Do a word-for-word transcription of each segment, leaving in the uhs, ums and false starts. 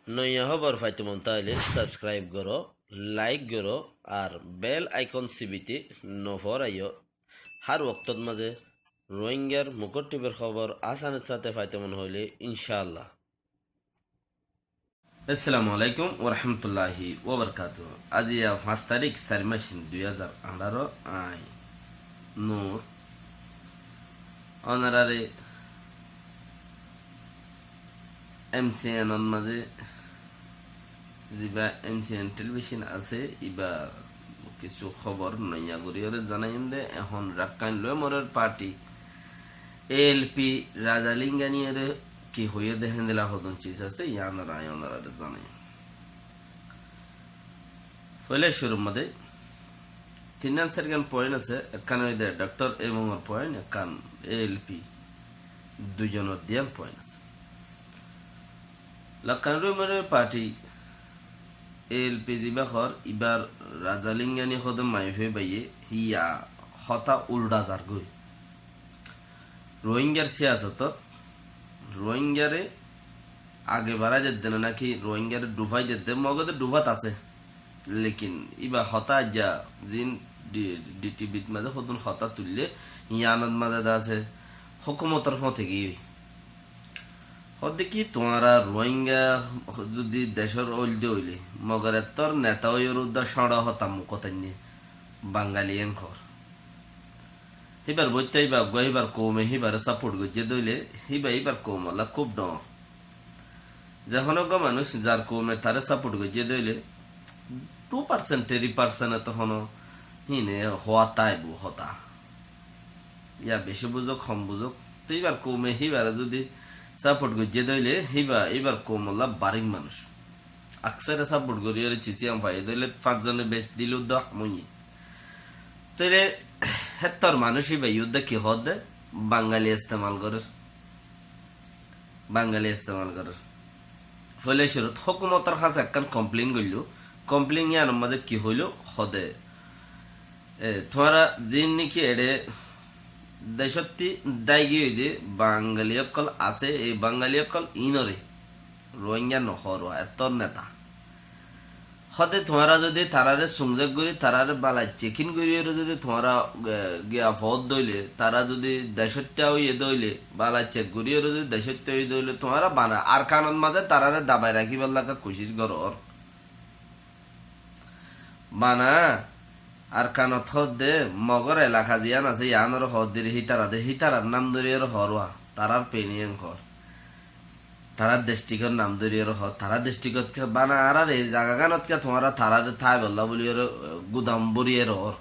Noiya hóbor faito mon táile subscribe goró, like goró, ar bell icon sibite no foraiyó. Hár woktót mazé Rohingyar Mukor T V r hóbor asanir sáte faito mon hoilé, incáallah. Assalamu alaikum wa rahmatullahi wa barakatuhu. Aijja fañs tarík, sair mac, dui házar añçáro, añí Nur. Ónorare M C N ot mazé, ziba M C N television asé, iba kissú hóbor noiya gorí ore zanaiyum de, ehón Rakkhain Loimoror party A L P Rajalingani ore ki hoiyé de héndilla hodún cis asé, yián ore añí ónorare zanaiyum. Foila cúrur mazé tinnán sairgán point asé, ekkán óilde Doctor Emongor point, ekkán A L P, duizonor diyán point asé. Rakkhain Loimoror party A L P ziba hoór, ibar Rajalingani hodún maiyafua báiye, híba hotá ulda zargói. Rohingyar siyasotot Rohingyare age barái dedde na náki Rohingyare dhufái dedde, Mogode dhufát asé. Lekin iba hotá aijja zin D-, D T V t mazé hodún hotá tuille, yiánot mazé de asé hókumotor fóñti giyói. Hoódde ki, tuáñra Rohingya zudi decór óilde óile, Mogor ettór neta óiyoré uddá cóñço hotá mukót ainné, Bangali enkor. Híbar boitta híba eggúa híbar koume híbare support goijjé dóile, híba híbar koumolla kúb dhoóñr. Ze honó eggúa manúic zar koume taré support goijjé dóile, two percent, three percent e to honó híne hoówa táibo hotá. Ya beci buzók, hom buzók, to híbar koume híbare zudi support goijjé dóile, híba híbar koumolla barík manúic. Aksare support gorí ore cis yián faiyé dóile, fañs zone beci dile uddá ham óiye. Tóile héttor manúic íba uddá ki hoódde? Bangali estemal gorér. Bangali estemal gorér. Foila cúrut hókumotor hañsé ekkán complain goilló. Complain yiánor mazé ki hoiló? Hoódde, e, tuáñra zin niki eçé decótti dái giyói de Bangali ókkol asé, ei Bangali ókkol iínoré Rohingya no hoór, ettór neta. Hoódde tuáñra zudi tarare sungzek gorí, tarare balai cekin gorí ore zudi tuáñra, e, giya foódde óile, tara zudi decóitta óiye dé óile, balai cek gorí ore zudi decóitta óiye dé óile, tuáñra bana Arkanot mazé tarare dabai rakíbar laga kucíc gorór. Bana Arkanot hoódde Mogor elaka ziyán asé, yiánore hoódde hítara de, hítarar nam dóri ore hoór, tarár peni enkor. Tarár destickor nam dóri ore hoór, tarár destickot ke bana añárar ei zagaganot ke tuáñra tarare táibolla buli ore, e, gudam bóri ore hoór.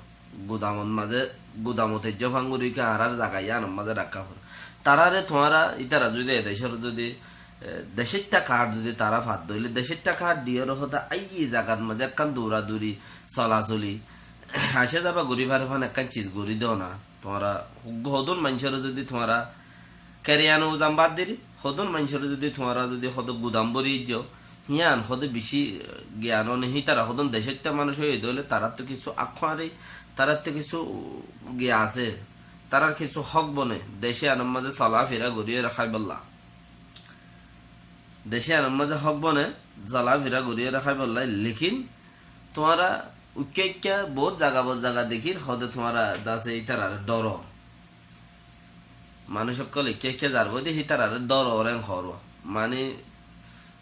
Gudamot mazé, gudamot ejjó fanguri ke añárar zaga yiánor mazé rakká foré. Tarare tuáñra ítara zudi e decór zudi, e, decóitta kaád zudi tara fadde óile, decóitta kaád diyóre hoódde aiyí zagat mazé ekkán duraduri, solasoli, asé zaba gorí fare fán ekkán cis gorí dóna. Tuáñra hodún maincóre zudi tuáñra Keriyano uzam bad diri, hodún maincóre zudi tuáñra zudi hodó gudam bóri ijjó, híyan hodó bicí, e, giyan one, hítara hodún decóitta manúic óiye dé óile, taráttu kissú akkuari, taráttu kissú giya asé, tarár kissú hók bone, dec iyanor mazé solafira gorí ore háibolla. Dec iyanor mazé hók bone, solafira gorí ore háibolla, lekin tuáñra uikka uikka bout zaga, bout zaga dekír, hodé tuáñra dase ítarare dóro. Manúic ókkol ekká ekká zargói de, hítarare dóro, óren hoór. Mani,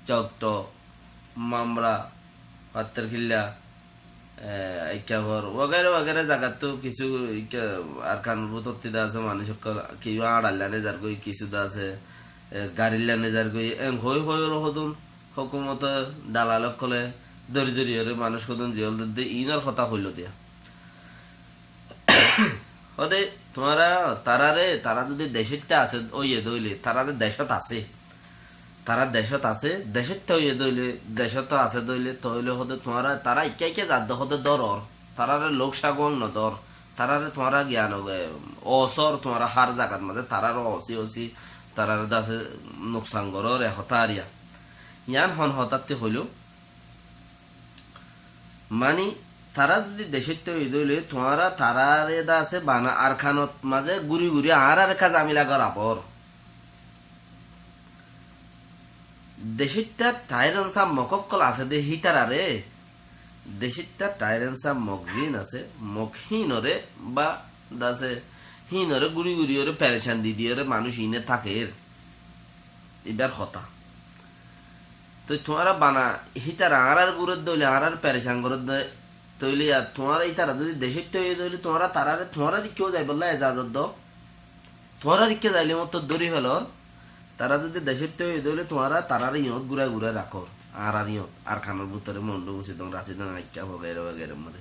Cokto, Mamra, Fattarkilla, e, ekká hoór, wagera wagera zagattu kissú ekká Arkanor bútotti de asé manúic ókkol, kiyú añçailla nezargói, kissú de asé, e, garilla nezargói, en hoi hoi ore hodún hókumote dalal ókkole dóri dóri ore manúic hodún ziyól dedde, iínor hotá hoiló diya. Hóde, tuáñra, tarare, tara zudi decóitta asé, óiye dé óile, tarare decót asé. Tara decót asé, decóitta óiye dé óile, decót asé dé óile, tóile hóde tuáñra, tara ekká ekká zadde hóde dórór. Tarare lók saguwang nodór. Tarare tuáñra giyan, e, osór, tuáñra hár zagat mazé tarare osi osi, tarare dase nuksan gorór, e hotá ariya. Yián hon hotátti hoiló? Mani, tara zudi decóitta óiye dé óile, tuáñra tarare dase bana Arkanot mazé gúri gúri añárar ekká zamila gorabór. Decóitta tyrants Mog ókkol asé dé hítararé, decóitta tyrants Mog zin asé, Mog híinoré ba dase híinoré gúri gúriyoré perecan di diyoré manúic iíne táker. Ibár hotá. Toi tuáñra bana hítara añárar gúror dóile añárar perecan goródde tóile ar tuáñra ítara zodi decóitta óiye dóile tuáñra taráre tuáñrar ikká zaibólla ezazot do. Tuáñrar ikká zaile mottor dóri felor. Tará zodi decóitta óiye dóile tuáñra taráre iñót gúrai gúrai rakór. Añárar iñót Arkanor bútore Mondu, Musidong, Rasidong, Aikka, wagaira wagaira modé.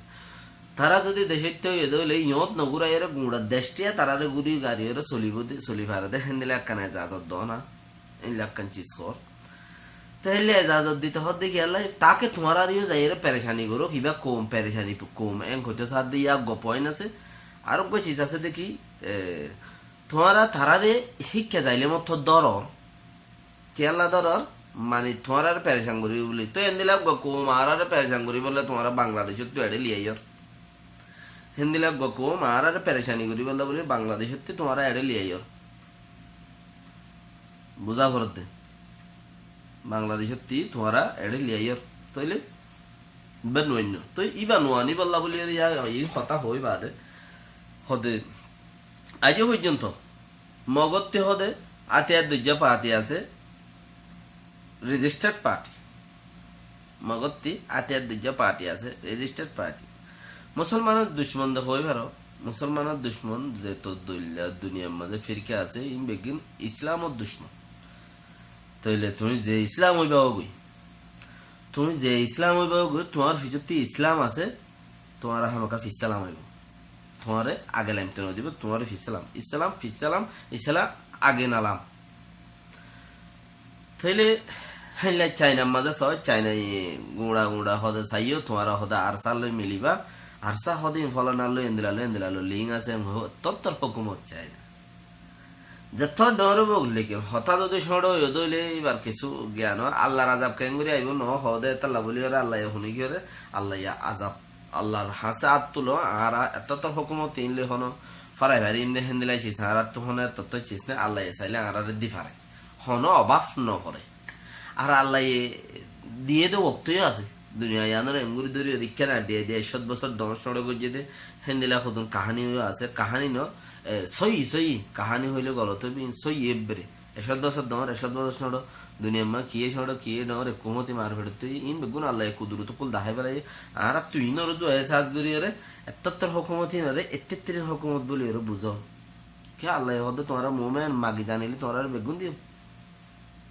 Tará zodi decóitta óiye dóile iñót nogúraiyore guñça dec tiya taráre gúri gariyore solibó de, soli fare de héndilla ekkán ezazot do na. Héndilla ekkán ciz hoór. Te héndilla ezazot dito hoódde kiyólla, take tuáñrareyó zaiyore perecani goró, kibá koum perecani, koum en hoito saádde yá uggwá point asé. Ar uggwá ciz asé de ki, e, tuáñra taráre híkka zaile mottor dórór. Kiyólla dórór, mani tuáñrare perecan goríbo buli. Toi héndilla uggwá koum añárare perecan goríbolla tuáñra Bangladecóttu eçé liyaiyór. Héndilla uggwá koum añárare perecani goríbolla buli Bangladecóttu tuáñra eçé liyaiyór. Buzá foredde. Bangladecótti tuáñra eçé liyaiyór. Tóile ibá nuainno. Toi ibá nuaníbolla buli yá, yá, iín hotá hoói baade. Hode, aijjó foijjonto Mogotti hode átiyar duijjá party asé, registered party. Mogotti átiyar duijjá party asé, registered party. Musolmanor ducmon de hoói faro, musolmanor ducmon zeto doilla duniyar mazé firka asé, iín beggín Islamor ducmon. Tóile tuñí ze Islam óiba ógoi, tuñí ze Islam óiba ógoi, tuáñr fisotti Islam asé, tuáñra hámaka fissalam óibo. Tuáñre age laimto nodibo, tuáñre fissalam. Issalam, fissalam, Issalam age nalam. Tóile héndilla Chainar mazé só, Chainai guñça guñça hode saiyó, tuáñra hode ARSA loi miliba, ARSA hode iín folana loi, endilla loi, endilla loi, link asé, ho-, tottor hókumot Chaina. Zettór dhoóñr óibou, lekin hotá zodi cóñço óiye dóile íbar kissú giyan ó, Allar azab keéngorí aibó noó hoóde, étalla bóli yóre Allaye huní giyóre, Allaye azab, Allar hañsé át tuló, añára ettóttor hókumot iín loi honó farai farim né, héndilla cis añáráttu honó ettóttor cis né, Allaye sailé añáráre di fare. Honó obáf noforé. Ar Allaye diyé de wokto yó asé. Duniya iánor engorí dóri dóri ikká na diyé de, ek cót bosór dhoóñr cóñço goijjé de, héndilla hodún kaháni yó asé, kaháni no, e, sóiyi, sóiyi, kaháni hoilé golot óibo, iín sóiyi ebbere. Ek cót bosór dhoóñr, ek cót bosór cóñço, duniyar mazé kiyé cóñço, kiyé dhoóñr, ekku hómoti mar feçottú, iín beggún Allaye kudurotókkol dahái félaiye, añára tuínor uzu ehsas gorí yóre, ettóttor hókumot iínoré, ettittirin hókumot bóli yóre buzó. Kiyá Allaye hoódde tuáñra mumen magi zanilé tuáñrare beggún diyum.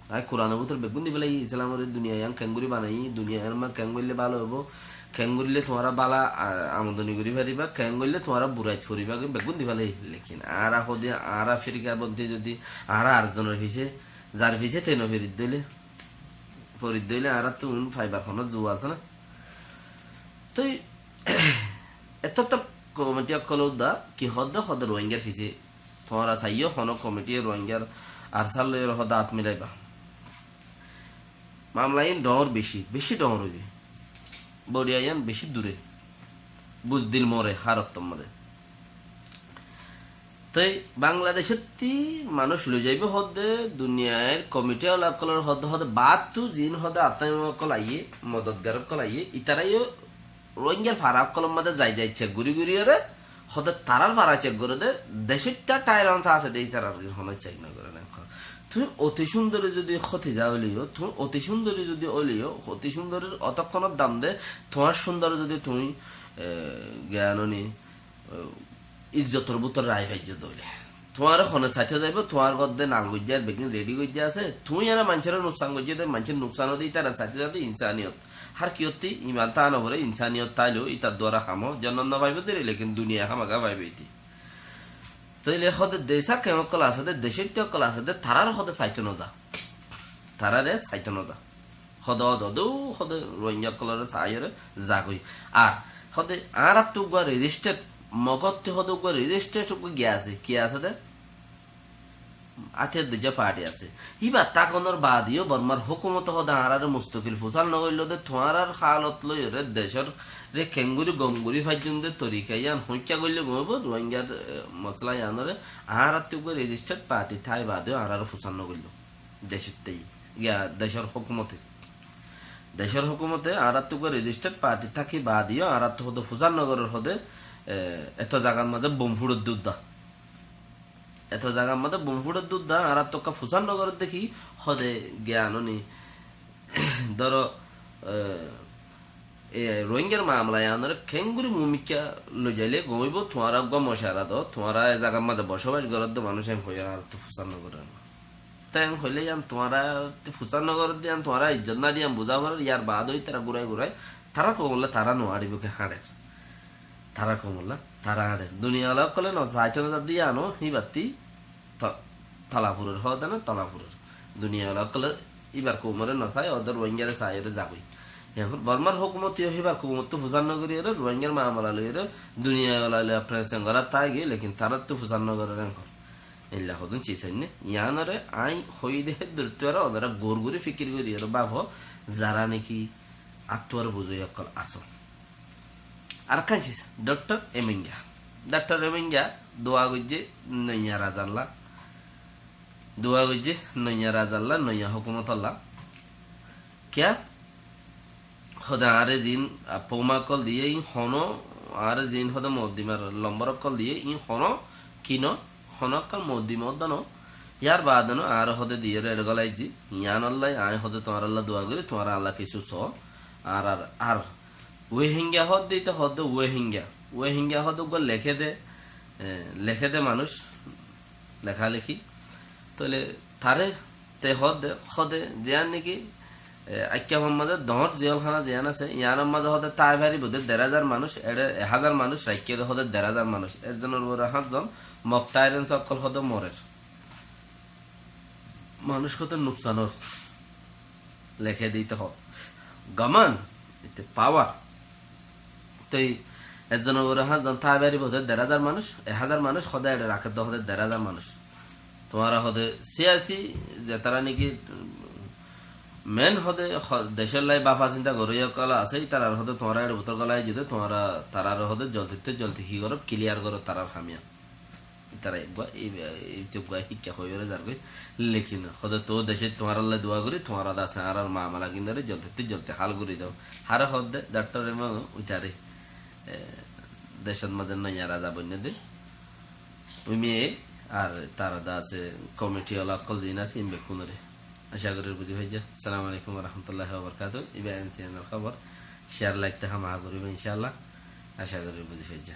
Aññí Kuranor bútore beggún di félaiyi, Islamoré duniya yián keéngorí banaiyí, duniya yián ma keéngoillé bála óibo, keéngoillé tuáñra bála, a, amodoni gorí faribá, keéngoillé tuáñra burait foribá, beggún di félaiyi. Lekin añára hodi, añára firkabonti zodi, añára ar zonor fisé, zar fisé te no firit dóile, forit dóile añáráttu un faibar honó zuwa asé ná? Toi ettóttor komiti ókkol uddá ki hoódde, hoódde Rohingyar fisé Tuáñra saiyó, honó komitiye Rohingyar ARSA loi hode át milaiba. Mamla iín dhoóñr beci, beci dhoóñr óiye. Boriya ián beci dure. Buzdil more, Harottor modé. Toi Bangladecótti manúic loi zaibo hode, duniyair komiti ola ókkolor hode, hode baáttu ziín hode asámi ókkol aiyé, modotgar ókkol aiyé, itará yó Rohingyar fara ókkolor modé zai zai cek gori gori ore, hode tarár fara cek gore de, decóitta tyrants asé de, ítarar honó cek no gore na. Tuñí oti cúndore zodi hóti za óile yó, tuñí oti cúndore zodi óile yó, oti cúndorer otókkonor dam de, tuáñr cúndore zodi tuñí, e, giyan oni, e, izzotor bútore rai faijjó de óile. Tuáñre hone saito zaibo, tuáñr gór de nal goijjé ar beggín redi goijjé asé. Tuñí ene maincóre nuksan goijjó de, maincór nuksan óde, ítare saito zaibo de insaniyot. Har kiyottí iman táa no foré, insaniyot táile ó, ítar duara ham ó, jonnot no faibo de, lekin duniyai hámaká faibo íte. Tóile hóde decá keén ókkol asé de, decóitta ókkol asé de, taráre hóde saito no za. Taráre saito no za. Hóde, hóde, hóde, hóde Rohingya ókkolore saiyóre zagói. Ar hóde añárattú uggúa registered, Mogottú hóde uggúa registered uggúa ki asé, ki asé de? Átiyar dóijja party asé. Íba tákonor baade yó Bormar hókumote hóde añáráre mustokil fusár no goilló de, tuáñrar hálot loiyóre decóre keéngorí gom gorí faijjum de torika yían hoikká goillé gom óibo, Rohingyar, e, mosala yíanore añárattú uggúa registered party tái baade yó añáráre fusár no goilló. Decóttú giya decór hókumote. Decór hókumote añáráttu uggúa registered party táki baade yó añáráttu hóde fusár nogorér hóde, e, eto zagar mazé bom fúçoddé udda. Eto zagar mazé bom fúçoddé udda, añáráttu uggúa fusár nogorér dé ki hóde giyan óni. Dóro, e, e, Rohingyar mamala iyanóre keéngorí mumikká loizailé gom óibo, tuáñra uggúa mocara do, tuáñra e zagar mazé bocóbac goródde manúic en hoiyóre añáráttu fusár nogorér. Te en hoilé yián tuáñra te fusár nogorédde, yián tuáñra ijjot nodiyé yián buzá forer, yar baade ítara gurai gurai tarár koumolla tará nuaçibóu ki hañçer. Tarár koumolla tará hañçer. Duniyawala ókkole nosaito nozar de yiáno híbattí to-, tola furer, hoóde na tola furer. Duniyawala ókkole íbar koumoré nosai, óde Rohingyaré saiyóre zagói. Ehón Bormar hókumote yó híbar koumottú fusár nogoríyoré, Rohingyar mamala loiyóre, duniyawala loi apre sengorát táigiyói, lekin taráttu fusár nogorér ehón. Eilla hodún sis ainné. Yiánoré aññí hoiyí dé héddurottú aró onora gour gorí fikir gorí aró báfo, zará niki áttuar buzói ókkol asó. Arekkán sis, Doktor Rohingya. Doktor Rohingya dua goijjé noiya razalla. Dua goijjé noiya razalla, noiya hókumotolla. Kiyá? Hóde añáre ziín, a, fouma ókkol diyé, iín honó, añáre ziín hóde moddimar lombor ókkol diyé, iín honó, ki no, honó ekkán moddima ódda no. Yar baade no, añáre hóde diyére eçé golaijjí. Yiánolla aññí hóde tuáñrálla dua gorí, tuáñra Alla kissú soó. Ar, ar, ar Rohingya hóde ite hóde Rohingya. Rohingya hóde uggúa leké de, e, leké de manúic, lekáleki. Tóile taré te hóde, hóde ziyán niki, e, Aikká Far mazé doóñr ziyólhána ziyán asé, yiánor mazé hóde tái faribóu de der házar manúic, eçé ek házar manúic raikké de hóde der házar manúic. Ezzonor uore háñtzon Mog Tyrants ókkol hóde morer. Manúic hóde nuksan ór. Leké de ite hóde. Gaman, ite pawar. Toi ezzonor uore háñtzon tái faribóu de der házar manúic, ek házar manúic hóde eçé rakér de hóde der házar manúic. Tuáñra hóde siyasi, zetará niki, men hóde, hó-, decólla báfa sinta goróiya ókkol asé, ítarar hóde tuáñra eçé bútore golaijjó de, tuáñra tarare hóde zoldittú zoldi ki goró, kiliyar goró tarár ham yián. Ítara eggúa, ei, ei, eggúa híkka hoiyóre zargói. Lekin hóde tuáñr decót tuáñrálla dua gorí, tuáñra de asé añárar mamala gínoré zoldittú zoldi hál gorí deo. Haré hóde, Doktor Rohingya uitaré, e, decót mazé noiya raza boinné de. Uimiyé ar tara de asé komiti ola ókkol ziín asé, iín bekkúnoré. Aca gorí buzí faijjó. Assalamu alaikum wa rahmatullahi wa barakatuhu. Ibá M C N or hóbor. Share, like te hámaha goríba, incállah. Aca gorí buzí faijjó.